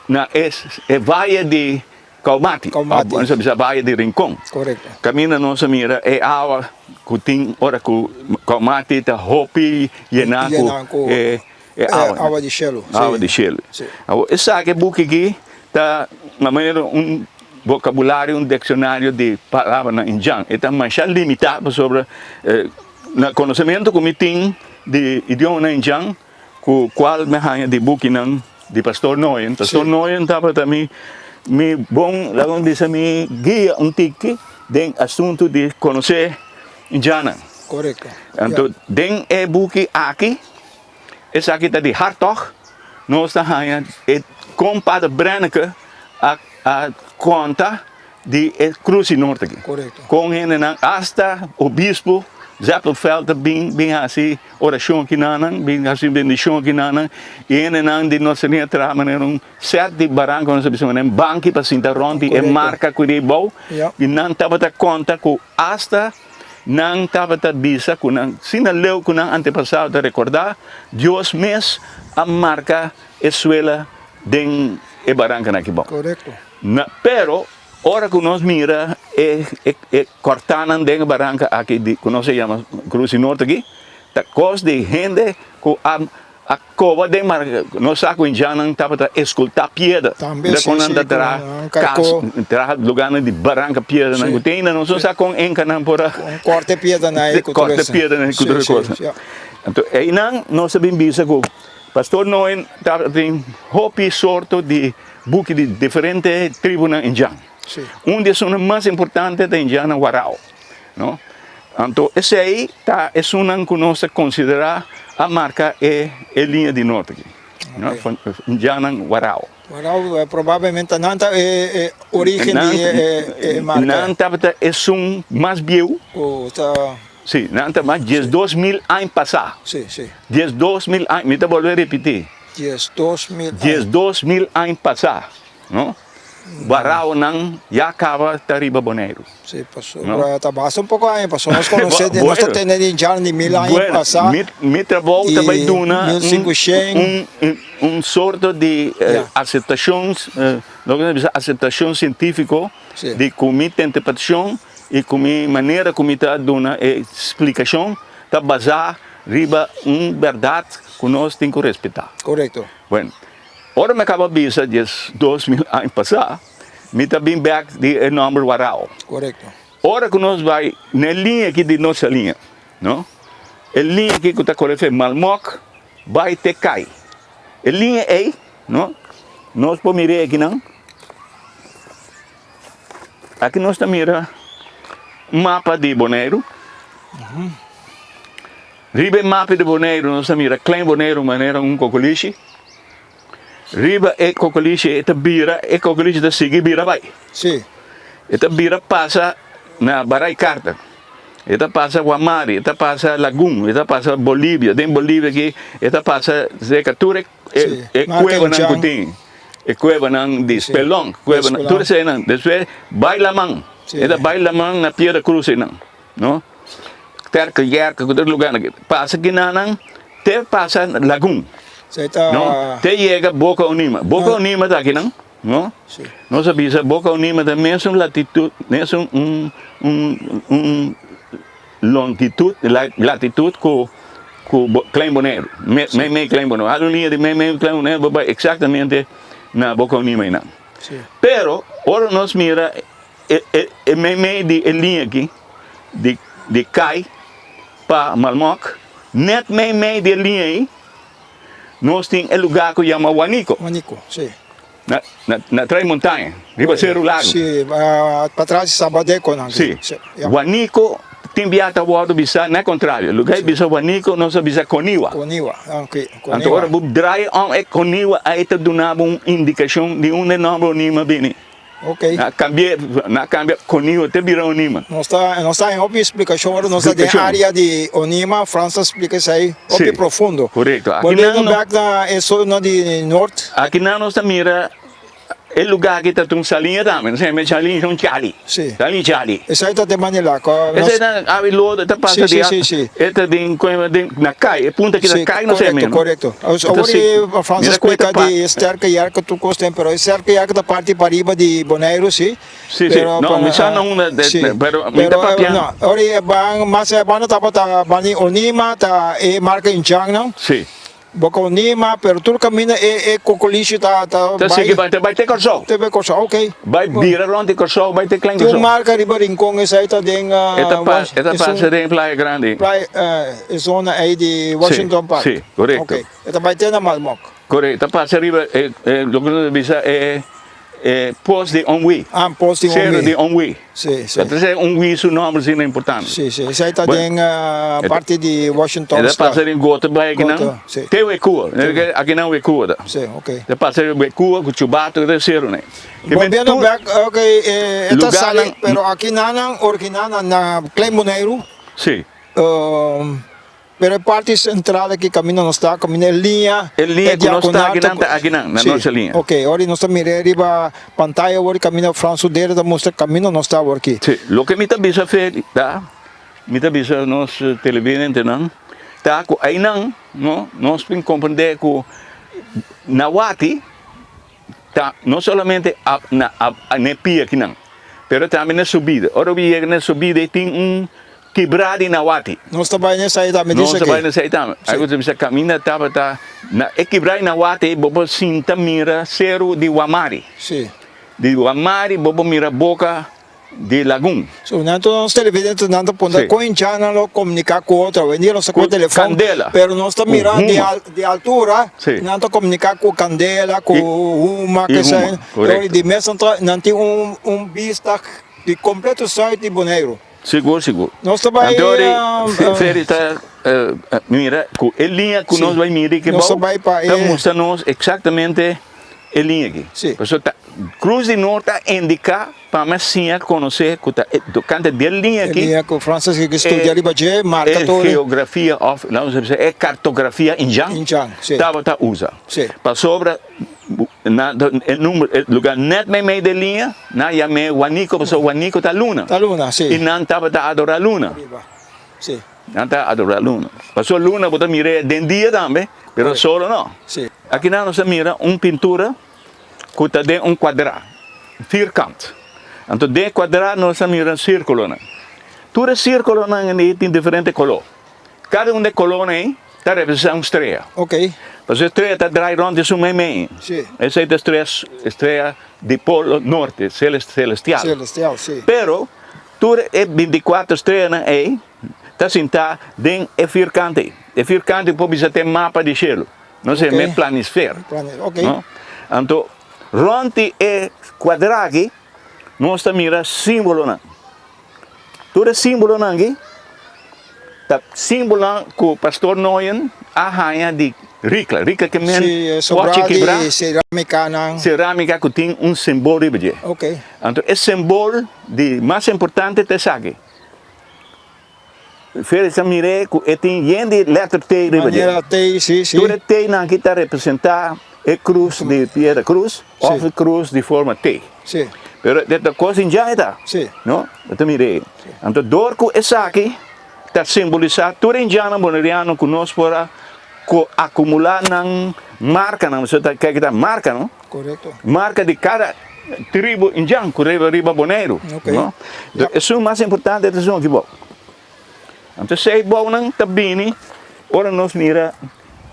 C: na e vaye di Kaumati,
B: Kaumati.
C: Nos a bisa Valle di Rincon.
B: Korekto.
C: Kaminda nos a mira e awa ku tin ora ku Kaumati ta hopi yená ku
B: Yená ku
C: e e awa.
B: Awa di shelu.
C: Awa di shelu.
B: Si.
C: Awor esaki e buki aki ta na manera un bokabulario, un dikshonario di palabranan indjan. E ta masha limitá pasobra na konosementu ku mi tin di idiomanan indjan, Ku kual mi haña di bukinan di Pastor Noyen. Pastor Noyen tabata mi mi bon, laga mi bisa mi guia un tiki den asuntu di konosé indjannan.
B: Korekto.
C: Anto den e buki aki, esaki ta di Hartog, nos ta haña e kon Pader Brenneke a a konta di e Cruz di Norte aki.
B: Korekto.
C: Kon hendenan, asta obispo Zeppelfeld ta bin bin hasi orashon aki na nan, bin hasi bendishon aki na nan, i hendenan di Nos Señor traha manera un sèt di baranka, nos ta bisa manera un banki pa sinta rònt di e marka ku di bou, i nan tabata konta ku asta nan tabata bisa ku nan, asina leu ku nan antepasado ta rekordá, Dios mes a marka e suela den e barankanan aki bou. Na, pero ora ku nos mira e e e kòrtánan den e baranka aki di ku nos a yama Cruz di Norte aki, ta kos di hende ku a a koba den mar. Nos sa ku indjannan tabata eskultá piedra.
B: Tambe,
C: Mira
B: si,
C: kon nan
B: si,
C: ta
B: ku
C: traha
B: nan
C: kas,
B: karkó.
C: traha lugánan di baranka piedranan
B: Si.
C: ku tin ainda nos no sa kon enkanan por a
B: Kon kòrta e piedranan ei ku tur
C: kòrta
B: esei.
C: piedranan ei ku
B: Si,
C: tur e
B: si,
C: kosnan.
B: ya.
C: Anto einan nos a bin bisa ku Pastor Noen tabatin hopi sorto di buki di diferente tribunan indjan. Un di esunnan mas importante ta indjannan Warao, no? Anto esei ta esunnan ku nos ta konsiderá a marka e e liña di norte aki, no? Indjannan Warao.
B: Warao probablemente nan ta e e origen di e e marka.
C: Nan tabata esun mas bieu.
B: Ku ta.
C: Si, nan ta mas 12.000 aña pasá.
B: Si, si.
C: 12.000 aña, mi ta bolbe ripití.
B: 12.000 aña.
C: 12.000 aña pasá, no? Baraonan ya kaba ta riba Boneiru.
B: Si, pasobra ta basta un poko aña, pasobra nos konosé, nos ta tende di djan di mil aña pasá.
C: Bueno, mi trabou ta bai duna un sorto di aseptashon, loke nos ta bisa aseptashon sientífiko di ku mi tentepatashon i ku mi manera ku mi ta duna e splikashon ta basá riba un bèrdat ku nos tin ku respetá.
B: Korekto.
C: Bueno, ora mi a kaba bisa 12.000 aña pasá, mi ta bin bèk di e nòmber Warao.
B: Korekto.
C: Ora ku nos bai na e liña aki di nos liña, no? E liña aki ku ta kore fe Malmok bai te Kai. E liña ei, no? Nos por mir'é akinan. Aki nos ta mira un mapa di Boneiru. Riba e mapa di Boneiru nos ta mira Klein Boneiru manera un kokolishi. Riba e kokolishi e ta bira, e kokolishi ta sigui bira bai.
B: Sí.
C: E ta bira pasa na Barai Carter. E ta pasa Wamari, e ta pasa Lagun, e ta pasa Bolivia. Den Bolivia aki e ta pasa cerca tur e e cuevanan cu tin. E cuevanan di Spelonk, cuevanan, tur eseinan. Despues bai laman, e ta bai laman na Piedra Cruz einan, no? Terke, Yerke, ku tur lugarnan aki. Pasa kinanan te pasa Lagun.
B: Esei ta.
C: No, te yega Boca Onima. Boca Onima ta akinan, no?
B: Si.
C: Nos a bisa Boca Onima ta mesun latitud, mesun un un un longitud, latitud ku ku Klein Boneiru, mei mei Klein Boneiru. Hala un liña di mei mei Klein Boneiru bo bai eksaktamente na Boca Onima einan.
B: Si.
C: Pero ora nos mira e e e mei mei di e liña aki di di kai pa Malmok, net mei mei di e liña ei nos tin e lugá ku yama Wanico.
B: Wanico, si.
C: Na na na Trai Montaña, riba Seru Lago.
B: Si, patras di Sabadeco nan.
C: Si. Wanico tin bia ta wòrdu bisa, na kontrario, lugá di bisa Wanico nos ta bisa Coniwa.
B: Coniwa, ok, Coniwa.
C: Anto ora bo draai om e Coniwa ei ta duna bo un indikashon di unda e nòmber Onima bini.
B: Ok.
C: Na kambia, na kambia Coniwa te bira Onima.
B: Nos ta, nos ta haña hopi splikashon ora nos ta den área di Onima, Frans ta splika esei hopi profundo.
C: Korekto.
B: Bolbiendo bèk na e zona di nort.
C: Akinan nos ta mira e lugá aki ta un saliña tambe, nos ta yama e saliña un chali.
B: Si.
C: Saliña chali.
B: Esei ta den Manila.
C: Esei ta awe lodo, ta pasa di e ta den na kai, e punta aki na kai nos ta yama.
B: Korekto, korekto. Awor e Frans a splika di e sterke yerka tur kos den, pero e sterke yerka ta parti pariba di Boneiru si.
C: Si, si. No, mi sa na unda, pero mi ta papia.
B: No, awor e ban, mas e banda tabata banda Onima, ta e marka Inchangnan.
C: Si.
B: Boca Onima, pero tur caminda e e cocolishi ta ta
C: Ta sigui bai, ta bai te Kòrsou.
B: Te bai Kòrsou, ok.
C: Bai bira rònt di Kòrsou, bai te Klein
B: Tin
C: Kòrsou.
B: un marka riba Rincon, esei ta den
C: E ta pa, e ta pasa den Playa Grandi.
B: Playa, e zona ei di Washington Park.
C: Si, si, korekto.
B: Ok, e ta bai te na Malmok.
C: Korekto, ta pasa riba e e loke nos ta bisa e E pos di Onwi.
B: Ah, pos di Onwi.
C: Sero di Onwi.
B: Si, si.
C: Ta trese Onwi su nomber asina importante.
B: Si, si. Esei ta den parti di Washington
C: E ta pasa den Gota bai akinan.
B: Gota, si.
C: Te Wekua. Akinan Wekua ta.
B: Si, ok.
C: Ta pasa den Wekua ku Chubato te sero nei.
B: Bolbiendo bek, ok, e ta sali, pero akinanan original na Klein Boneiru.
C: Si.
B: Pero e parti sentral aki kaminda nos ta, kaminda e liña,
C: E liña ku nos ta akinan ta akinan, na nos liña.
B: Si, ok. Ora nos ta mira riba pantaya awor kaminda Frans Sudera ta mustra kaminda nos ta awor aki.
C: Si, loke mi ta bisa Feli ta, mi ta bisa nos televidentenan, ta ku einan no nos tin komprende ku na wati ta no solamente a na a na e pia akinan, pero tambe na e subida. Ora bo yega na e subida e tin un Kibrá di Nawati.
B: Nos ta bai na esei tambe,
C: Nos
B: dice
C: ta bai
B: ke.
C: na esei tambe. Ai ku ta bisa kaminda tabata na e kibrá di Nawati bo por sinta mira seru di Wamari.
B: Sí.
C: Di Wamari bo por mira boka di lagun.
B: So nan tur nos televidente nan ta puntra
C: Sí.
B: kon hincha nan lo komuniká ku otro. Awendia nos ta
C: Ku
B: ku telefòn,
C: kandela.
B: pero nos ta
C: Ku
B: mira di
C: huma.
B: al di altura
C: Sí.
B: nan ta komuniká ku kandela, ku
C: I
B: huma,
C: i
B: ke
C: huma,
B: esei.
C: korekto.
B: Di mes nan ta nan tin un un bista di kompleto sùit di Boneiru.
C: Sigur, sigur.
B: Nos ta bai.
C: Anto ori Ferry ta mira ku e liña ku nos bai mira aki
B: Nos ta
C: bou
B: bai pa e.
C: ta mustra nos eksaktamente e liña aki.
B: Si.
C: Pasobra ta Cruz di Noord ta indiká pa mi a siña konosé ku ta e tokante di e liña
B: E
C: aki.
B: liña ku Francis a studia riba dje, marka
C: E
B: tur.
C: geografia òf laga nos bisa e kartografia indjan
B: Indjan, si.
C: tabata usa.
B: Si.
C: Pasobra Na e number e lugar net meimei de liña nan yam'é Wanico pasobra Wanico ta luna.
B: Ta luna, si.
C: I nan tabata adorá luna.
B: Ariba, si.
C: Nan ta adorá luna. Pasobra luna bo ta mir'é den dia tambe, pero solo no.
B: Si.
C: Aki nan nos ta mira un pintura ku ta den un kuadrá, vierkant. Anto den e kuadrá nos ta mira sírkulonan. Tur e sírkulonan ei tin diferente koló. Kada un di e kolónan ei ta representá un strea.
B: Ok.
C: Pasobra e strea ta drai rònt di su meimei.
B: Sí.
C: Esei ta e strea, strea di polo norte, celestial.
B: Celestial, sí.
C: Pero tur e bintikuater streanan ei ta sintá den e firkant ei. E firkant ei por bisa ta e mapa di shelu. Nos
B: Ok.
C: yama e planisfer.
B: Planis, ok.
C: No? Anto rònt di e kuadrá aki nos ta mira símbolonan. Tur e símbolonan aki ta símbolonan ku Pastor Noyen a haña di Rikla. Rikla ke men
B: Sí, e sobrá
C: pòchi kibrá.
B: di serámikanan.
C: Serámika ku tin un simbol riba dje.
B: Ok.
C: Anto e simbol di mas importante ta esaki. Félix a mir'é ku e tin yen di lèter T riba dje.
B: Manera T, sí, sí.
C: Tur e T-nan aki ta representá e krus di piedra krus òf e krus di forma T.
B: Sí.
C: Pero e ta kos indjan e ta.
B: Sí.
C: No? Bo ta mir'é. Anto dor ku esaki ta simbolisá tur e indjannan boneriano ku nos por a. akumulá nan markanan, pasobra ta kek ta marka no,
B: Korekto.
C: marka di kada tribu indjan ku riba riba Boneiru
B: Oké.
C: no.
B: Ja.
C: Esun mas importante ta esun aki bou. Anto esei bounan ta bini ora nos mira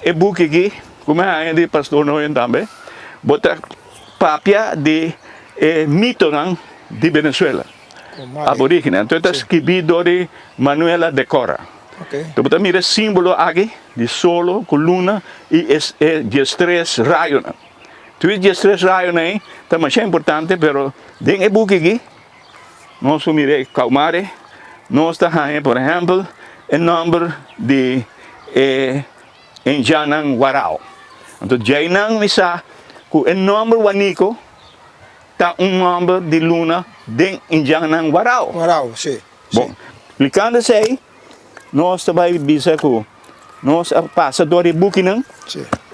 C: e buki aki ku mi haña di Pastor Noyen tambe, bo ta papia di e mitonan di Venezuela, aborigine. Anto e ta skibí dor di Manuela de Cora. Anto bo ta mira e símbolo aki di solo ku luna i e diestres rayonan. Tur e diestres rayonan ei ta masha importante, pero den e buki aki Nos por mira e Kaumare, nos ta haña por ehèmpel e nòmber di e indjannan Warao. Anto djeinan mi sa ku e nòmber Waniko ta un nòmber di luna den indjannan Warao.
B: Warao, si.
C: Bon, splikando esei, nos ta bai bisa ku nos a pasa dor e bukinan,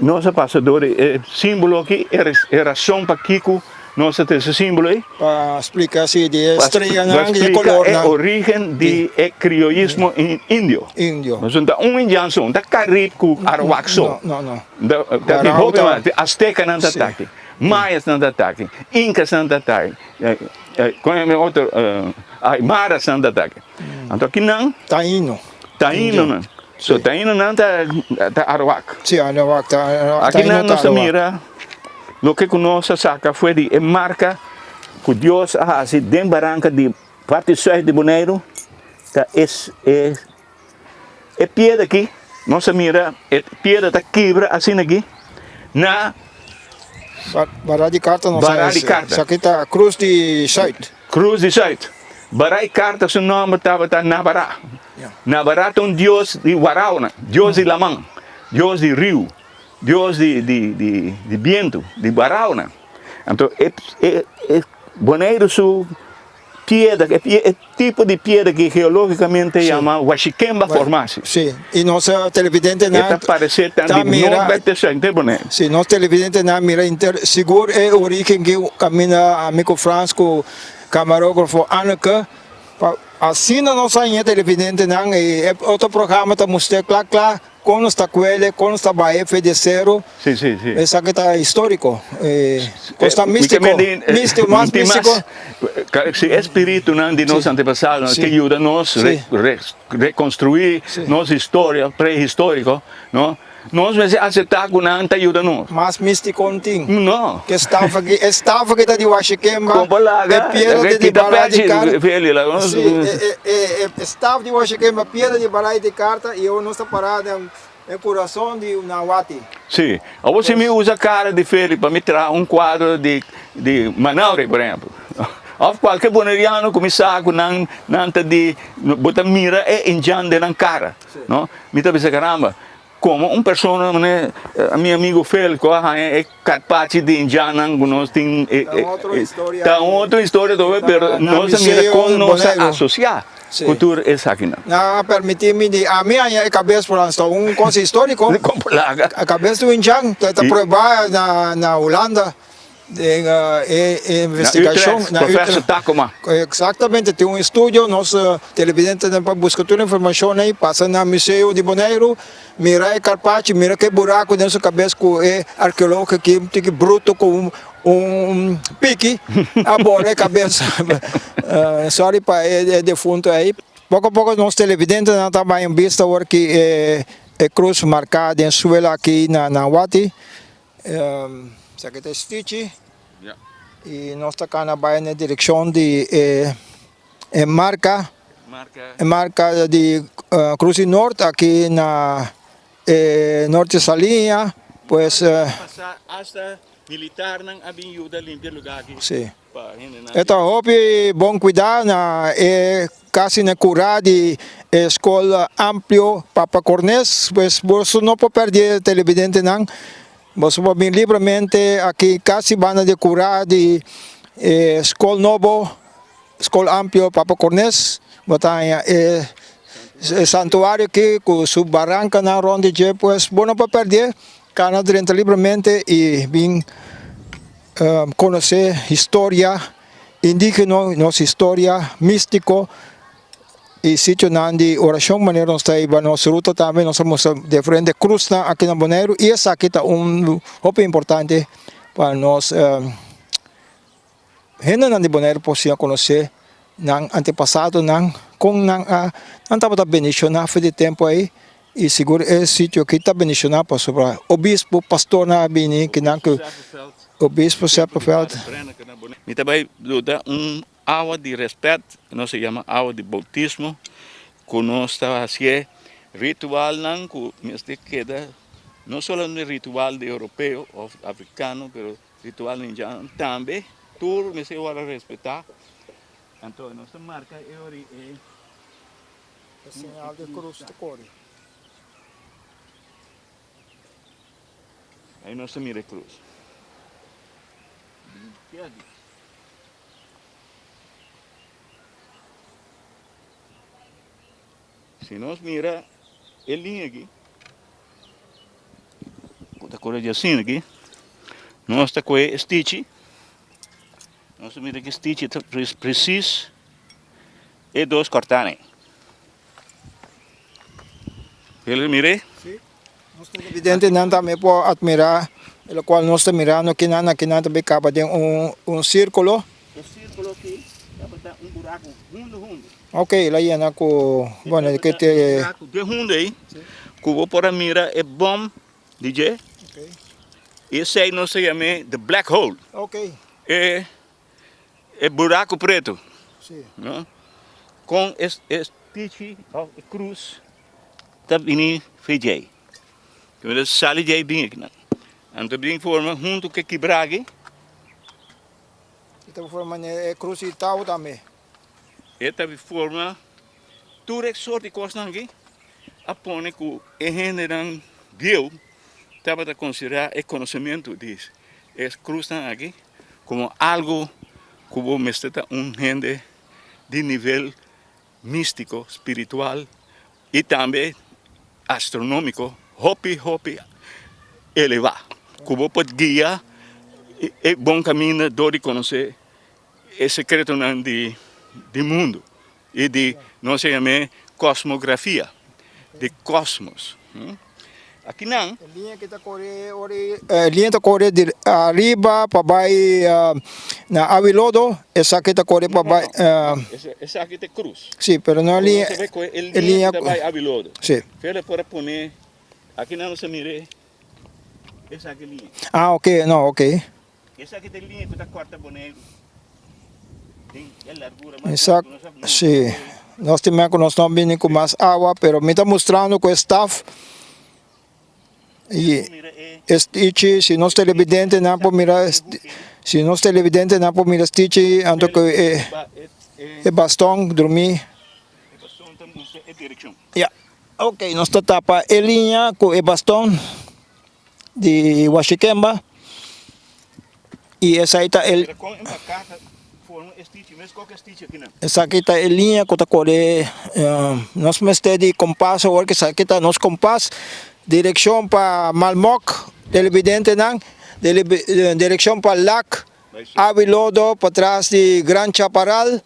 C: nos a pasa dor e símbolo aki, e rason pakiko nos a trese e símbolo ei.
B: Pa splika si di e streanan i e kolornan.
C: Pa splika e orígen di e krioyismo indio.
B: Indio.
C: Nos no ta un indian so, no ta Karib ku Arawak so.
B: No, no, no.
C: Ta tin hopi mas, Aztekanan ta taki, Mayasnan ta taki, Inkasnan ta taki. Kon e otro Aymarasnan ta atake. Anto akinan.
B: Taino.
C: Tainonan. So tainonan ta ta Arawak.
B: Si Arawak ta taino ta
C: Akinan nos ta mira loke ku nos a saka for di e marka ku Dios a hasi den baranka di parti sùit di Boneiru ta es e e piedra aki nos a mira e piedra ta kibra asina aki na
B: Barra di karta nos
C: Barra di karta.
B: Esaki ta Cruz di Zuid.
C: Cruz di Zuid. Barra di karta su nomber tabata Nabará. Nabará ta un dios di warauna, dios di laman, dios di riu, dios di di di di bientu, di warauna. Anto e e e Boneiru su Piedra, e tipo di piedra ki geologicamente yama Washikemba Formatie.
B: Sí, y nos televidentenan
C: E ta parece tan
B: ta
C: di
B: mira
C: noord te zuid, te Bonaire.
B: Sí, nos televidentenan mira inter sigur e origen ki caminda ami cu Frans cu camarógrafo Anneke pa asina nos a haña televidentenan y e otro programa ta mustra cla cla Kon nos ta kuele, kon nos ta bai fe di seru,
C: Sí, sí, sí.
B: esaki ta históriko, kos ta
C: Mi
B: místiko,
C: ke mende,
B: místiko, mas
C: tin mas,
B: místiko.
C: si e spiritunan di nos
B: Sí.
C: antepasadonan
B: Sí.
C: ke yuda nos
B: Sí.
C: re, re, rekonstruí
B: Sí.
C: nos historia prehistóriko, no, nos mester aseptá ku nan ta yuda nos.
B: Mas místiko no tin.
C: No.
B: Ke staf aki, e staf aki ta di Washikemba,
C: Kon por
B: e
C: laga,
B: piedra ta di
C: kita
B: Barai di
C: pechi,
B: Kar.
C: Feli, laga nos.
B: Sí, e, e, e, e staf di Washikemba, piedra di Barai di Karta, i awor nos ta pará den e kurason di Nawati.
C: Sí. Awor si mi usa kara di Feli pa mi traha un kuadro di, di Manaure, por ehempel, òf kualke boneriano ku mi sa ku nan, nan ta di, bo ta mira e indjan den nan kara, no? Mi ta bisa, karamba, Komo un persona manera mi amigo Fel ku a haña e karpachi di indjannan ku nos tin
B: Ta un otro historia.
C: Ta un otro historia tambe pero nos a mira kon nos a asosiá ku tur esakinan.
B: Nan a permití mi di ami haña e kabes por anto un kos históriko.
C: Kon por laga.
B: A kabes di un indjan ta pruebá na Hulanda. Den e investigashon
C: na Utrecht, Professor Takoma.
B: Exactamente, tin un estudio, nos televidentenan por buska tur informashon ei, pasa na Museo di Boneiru, mira e karpachi, mira ke buraku den su kabes ku e arkeologo aki un tiki bruto ku un piki a bora e kabes. Sorry pa e defunto ei. Poko poko nos televidentenan ta bai en bista awor ki e krus marká den suela aki na Nawati. Esaki ta e stichi y nos ta cana bay na e direccion di e e marca e marca di Cruz di Noord aki na e Norte Saliña pues
C: Hasta militarnan a bin yuda limpia e lugar aki.
B: Si. E ta hopi bon cuida na e casi na cura di e scol amplio Papa Cornes, pues boso no por perde televidentenan, boso por bin libremente aki casi banda di cura di e scol nobo, scol amplio Papa Cornes, bo ta haña e santuario aki cu su barancanan rond di dje, pues bo no por perde, cana drenta libremente y bin. Conoce historia indigeno, nos historia mistico. i sitionan di orashon manera nos ta hiba nos ruta tambe nos a mustra diferente krusnan aki na Boneiru i esaki ta un hopi importante pa nos hendenan di Boneiru por siña konosé nan antepasadonan kon nan a nan tabata bendishoná for di tempu ei i sigur e sitio aki ta bendishoná pasobra obispo pastornan a bini kinan ku obispo Seppelveld.
C: Mi ta bai duda un Awa di rèspèt, nos a yama awa di boutismo, ku nos ta hasié ritualnan ku mester keda no solamente ritual di europeo òf afrikano, pero ritual indiano tambe, tur mester wòrdu respetá. Anto nos ta marka e ora e.
B: E señal di krus ta kore.
C: Ahí nos ta mira e krus. Si nos mira e liña aki, ku ta kore di asina aki, nos ta kohe e stichi, nos ta mira ku e stichi ta presis e dos kòrtá. Jullie mire?
B: Sí. Nos televidentenan tambe por admira e locual nos ta mirando kinan na kinan ta bay caba den un un circulo.
C: E circulo aki tabata un buraco hundo hundo.
B: Ok, el a yena cu, bueno,
C: E
B: ke
C: tabata
B: te.
C: un buraco den hundo ey cu bo por a mira e bom di dje.
B: Ok.
C: Y esey nos ta yam'e the black hole.
B: Ok.
C: E E buraco preto.
B: Sí.
C: No? Con e e stichi of e cruz ta bini fe djei. Cu ta sali djei bin aki nan. Anto bin forma hunto cu e kibra aki.
B: E ta forma manera e cruz di tau tambe.
C: E ta forma tur e soort di cosnan aki a pone cu e hendenan bieu tabata considera e conocemento di e cruznan aki komo algu ku bo mester ta un hende di nivel místiko, spiritual i tambe astronómiko hopi hopi elevá, ku bo por guia e bon kaminda dor di konosé e sekretonan di mundu i di nos a yam'é kosmografia, di kosmos. Aki nan.
B: E liña ki ta kore ora e liña ta kore di ariba pa bai na Awilodo, esaki ta kore pa bai.
C: Esaki ta krus.
B: Si, pero no liña.
C: E liña ki ta bai Awilodo.
B: Si.
C: Fela por a pone, aki nan nos a mira esaki liña.
B: Ah, ok, no, ok.
C: Esaki ta e liña ku ta kòrta Boneiru den e largura mas grandi ku nos a nunka
B: Sí, nos tin men ku nos no bini ku mas awa, pero mi ta mustrando ku e staf i e stichi, si nos televidentenan por mira, si nos televidentenan por mira stichi anto ku e e baston drumí.
C: E baston ta mustra e direkshon.
B: Ya, ok, nos ta tapa e liña ku e baston. Di Washikemba y esai ta el esaki ta e liña cu ta core nos mester di compas awor cu esaki ta nos compas direccion pa Malmok televidentenan direccion pa Lac Awilodo patras di Gran Chaparral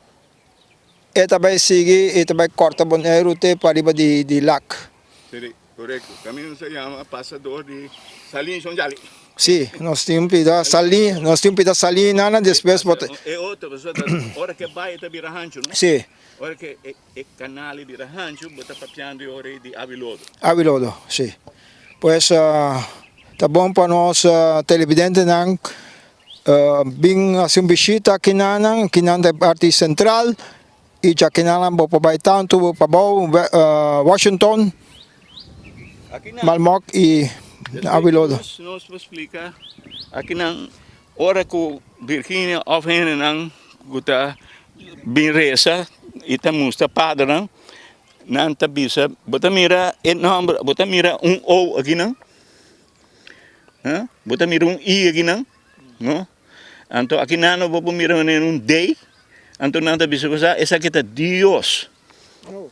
B: e ta bay sigui y ta bay corta Boneiru te pariba di Lac.
C: Sí, korekto. Kaminda se yama pasador di Salin Shon Jali.
B: Sí, nos tin un pida Salin, nos tin un pida Salin nana despues bo ta.
C: E otro pasobra ta ora ke bai e ta bira hanchu, no?
B: Sí.
C: Ora ke e kanal e bira hanchu bo ta papiando e ora ei di Awilodo.
B: Awilodo, sí. Pues ta bon pa nos televidentenan bin hasi un bishita aki nanan, aki nan ta e parti sentral. I djakinan bo por bai tantu pabou Washington, Malmok i Awilodo.
C: Nos por splika akinan ora ku Virginia òf hendenan ku ta bin resa i ta mustra padernan nan ta bisa bo ta mira e nòmber bo ta mira un o akinan bo ta mira un i akinan no. Anto aki nan no bo por mira manera un dei, anto nan ta bisa ku sa esaki ta Dios.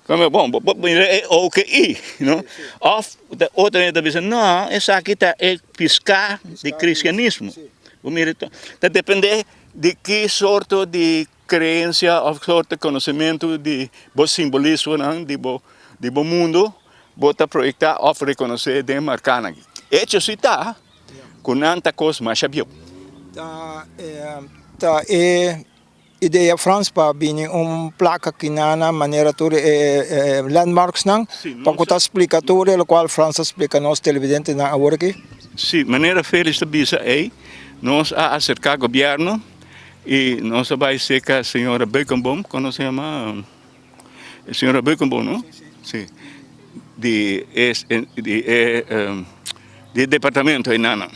C: Kome bon, bo por mira e O ke I, no? Of otro hende ta bisa no, esaki ta e piská di kristianismo. Bo mira, ta depende. Di ki sorto di creencia of sorto di conocemento di bo simbolismonan di bo di bo mundo bo ta proyecta of reconoce den marcanan. Hecho si ta cu nan ta cos masha bieu.
B: Ta ta e idea Frans pa bini un placa kinana manera tur e landmarksnan pa cu ta splica tur e locual Frans a splica nos televidentenan awor aki.
C: Si, manera Felix ta bisa ey, nos a acerca gobierno y nos a bay cerca señora Beukenboom, con nos yama? Señora Beukenboom, no? Si, di e di e di e departamento eynana.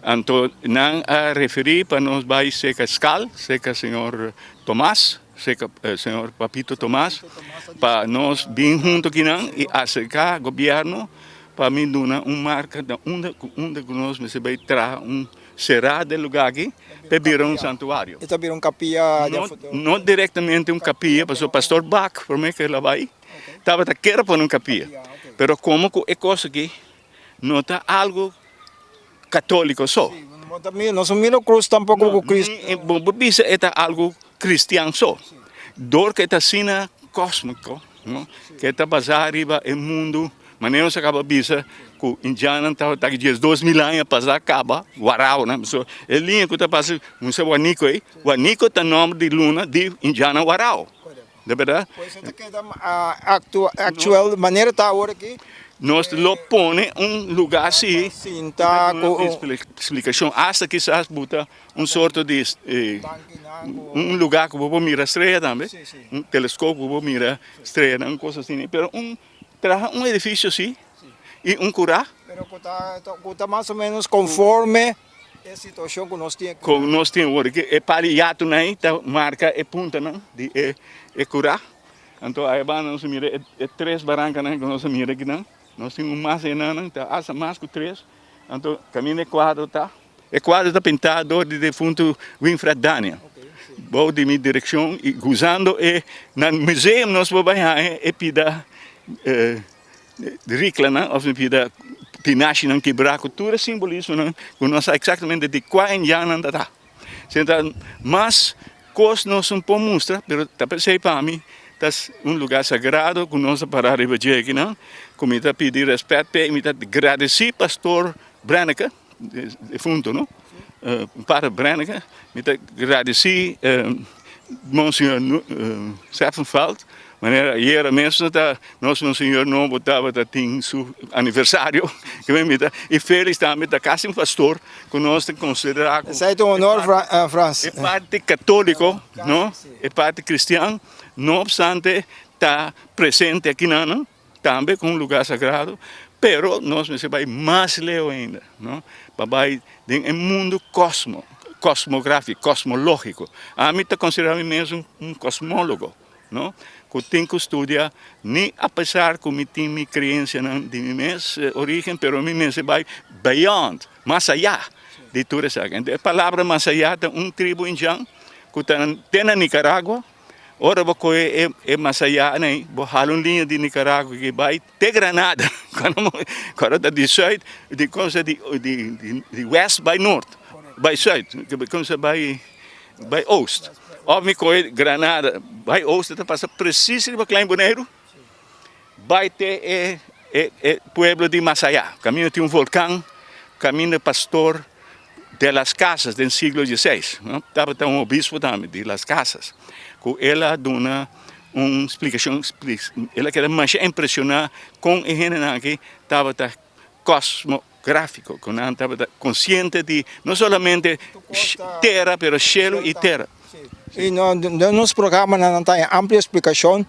C: Anto nan a referi pa nos bay cerca skal, cerca señor Tomas, cerca señor Papito Tomas, pa nos bin hunto kinan y acerca gobierno pa mi duna un marca na unda cu unda cu nos mester bay traha un sera den lugar aki pa e bira un santuario.
B: E ta bira un capilla den futuro?
C: No directamente un capilla pasobra Pastor Bak prome cu el a bay tabata kere pone un capilla pero como cu e cos aki no ta algo catolico so.
B: No ta mira cruz tampoco cu Cristo.
C: Bo por bisa e ta algo cristian so dor cu e ta asina cosmico. No, ke ta basá riba e mundu, manera nos a kaba bisa ku indiannan tabata aki 12.000 aña pasá kaba, waraunan. So, e liña ku ta pasa kuminsá Waniko ei, Waniko ta nòmber di luna di indiannan warau. De bèrdat?
B: Pues e ta keda aktual manera ta awor aki.
C: Nos lo pone un lugá así,
B: Sinta ku
C: splikashon, asta kisas buta Un sorto di un lugar ku bo por mira strea tambe, un teleskop ku bo por mira streanan, un kos asina, pero un traha un edifisio si i un kurá.
B: Pero ku ta ku ta mas o menos konforme e situashon ku nos tin aki.
C: Ku nos tin awor aki, e par di yatunan ei ta marka e puntanan di e kurá, anto ai banda nos a mira e tres barankanan ku nos a mira akinan, nos tin un mas enanan, ta asta mas ku tres, anto kaminda e kuadro ta. E kuadro ta pintá dor di defuntu Winfred Daniel, bou di mi direkshon i usando e na museum nos por bai haña e pida riklanan òf e pida tinashinan kibrá ku tur e simbolismonan ku nos sa eksaktamente di kua indiannan ta ta. Senta mas kos nos no por mustra pero ta p'esei pa mi ta un lugá sagrado ku nos a pará riba dje akinan ku mi ta pidi rèspèt p'e i mi ta gradesí pastor Brenneke. Defunto no, Pater Brenneke, mi ta gradeci Monseñor Seffenfeld, manera ayera mes no ta nos Monseñor nobo tabata tin su aniversario, y Felix tambe ta casi un pastor cu nos ta considera cu
B: Esai ta un honor Frans.
C: E parti catolico no, e parti cristian, no obstante ta presente akinan. Tambe ku un lugá sagrado, pero nos mester bai mas leu ainda, no? Pa bai den e mundu kosmo, kosmográfiko, kosmológiko. Ami ta konsiderá mi mes un kosmólogo, no? Ku tin ku studia, ni apesar ku mi tin mi kreensianan di mi mes orígen, pero mi mester bai beyond, mas ayá di tur esaki. Enton e palabra mas ayá ta un tribu indjan ku ta te na Nicaragua. Ora bo kohe e mas ayá nei, bo hala un liña di Nicaragua ki bai te Granada. Cuando ta di zuid, di cosa di di west bai noord, bai zuid, cosa bai bai oost. Of mi kohe Granada bai oost ta pasa precies riba Klein Boneiru, bai te e e pueblo di mas ayá. Kaminda tin un volkan, kaminda pastor De las Casas den siglo dieseis, no? Tabata un obispo tambe di Las Casas, ku el a duna un splikashon, el a keda masha impreshoná kon e hendenan aki tabata kosmográfiko, ku nan tabata konsiente di no solamente tera, pero shelu i tera.
B: I den nos programanan nan ta haña amplio splikashon,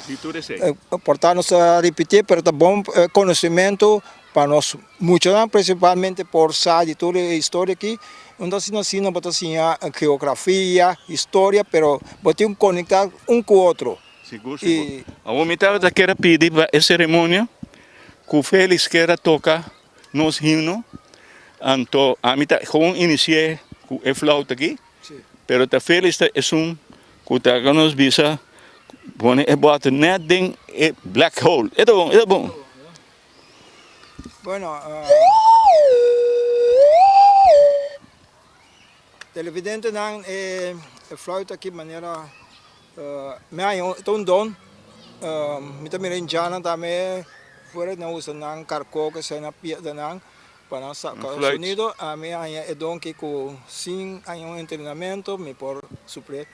B: por ta nos ta ripití, pero ta bon konosementu pa nos muchanan prinsipalmente por sa di tur e historia aki. Un ta asina asina bo ta siña geografia, historia, pero bo tin ku konektá un ku otro.
C: Sigur, sigur. Awor mi tabata kier a pidi pa e seremonia ku Felix kier a toka nos himno, anto ami ta gewoon inisi'é ku e flauta aki. Pero ta Felix ta esun ku ta haga nos bisa pone e bòter nèt den e black hole. E ta bon, e ta bon.
B: Bueno, televidentenan e. E fluit aki manera mi haña ta un don. Mi ta mira indiannan tambe fuera nan usa nan karkó ke nan piedranan pa nan saka sonido. Ami a haña e don aki ku sin haña un entrenamento mi por supl'é.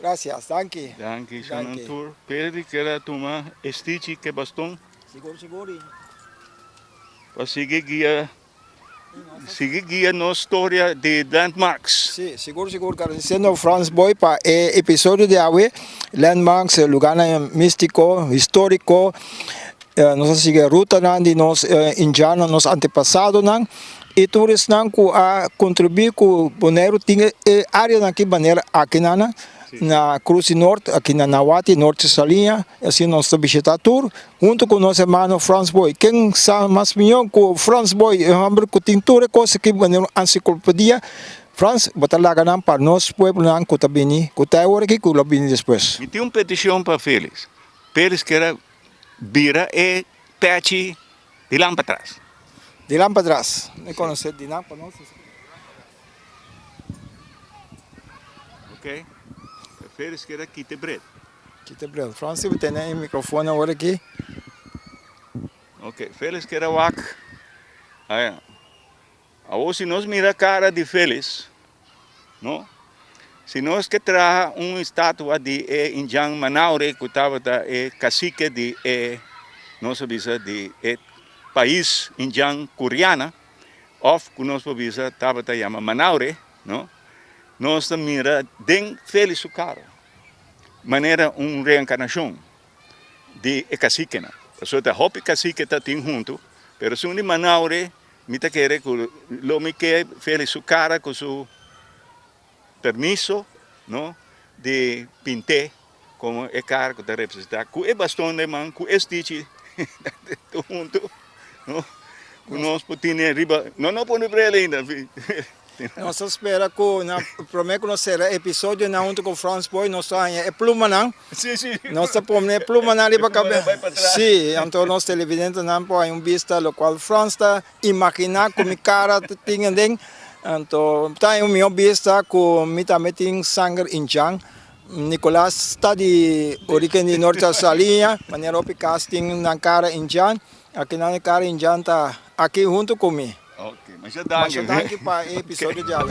B: Gracias, danki.
C: Danki, Shanan Tur. Perdi keda tuma e stichi ke baston.
B: Sigur, sigur.
C: Pa sigui guia, sigui guia nos storia di Landmarks.
B: Si, sigur, sigur. Agradeciendo Frans Boy pa e episodio di awe. Landmarks, lugarnan mistico, historico. Nos a sigui rutanan di nos indianonan, nos antepasadonan y tur esnan cu a contribui cu Boneiru tin e areanan aki manera akinan na Cruz di Noord, aki na Nawati, Noord Saliña, asina nos ta bishita tur hunto cu nos hermano Frans Boy. Ken sa mas miyo cu Frans Boy, e homber cu tin tur e cos aki manera un enciclopedia. Frans, bo ta laga nan pa nos pueblonan cu ta bini, cu ta e ora aki cu lo bini despues.
C: Mi tin un peticion pa Felix. Felix kere Bira e pechi di lan patras.
B: Di lan patras. Mi conoce di nan pa nos.
C: Ok. Felix keda kita e bril.
B: Kita e bril. Francie bo tene e microfoon awor aki.
C: Ok. Felix keda wak. Aya. Awor si nos mira kara di Felix, no? Si nos ke traha un estatua di e indjan Manaure ku tabata e kasike di e, nos a bisa di e pais indjan Kuriana, òf ku nos por bisa tabata yama Manaure, no? Nos ta mira den Felix su kara manera un reenkarnashon. di e kasikenan. Pasobra ta hopi kasike ta tin huntu, pero esun di Manaure mi ta kere ku lo mi ke Felix su kara ku su permiso no di pint'é komo e kara ku ta representá ku e baston den man ku e stichi tur huntu no ku nos por tene riba no no pone brel ainda.
B: Nos ta spera ku na promé ku nos sera e episodionan huntu ku Frans Boy nos ta haña e plumanan. Nos ta pone e plumanan riba kabes. Sí, anto nos televidentenan por haña un bista lokual Frans ta imaginá ku mi kara ta tin aden. Anto ta haña un mihó bista ku mi tambe tin sanger indjan. Nicolas ta di origen di Norte Saliña, manera hopi kas tin nan kara indjan. Akinan e kara indjan ta aki huntu ku mi.
C: Ok, masha danki.
B: Masha danki pa e episodio di awe.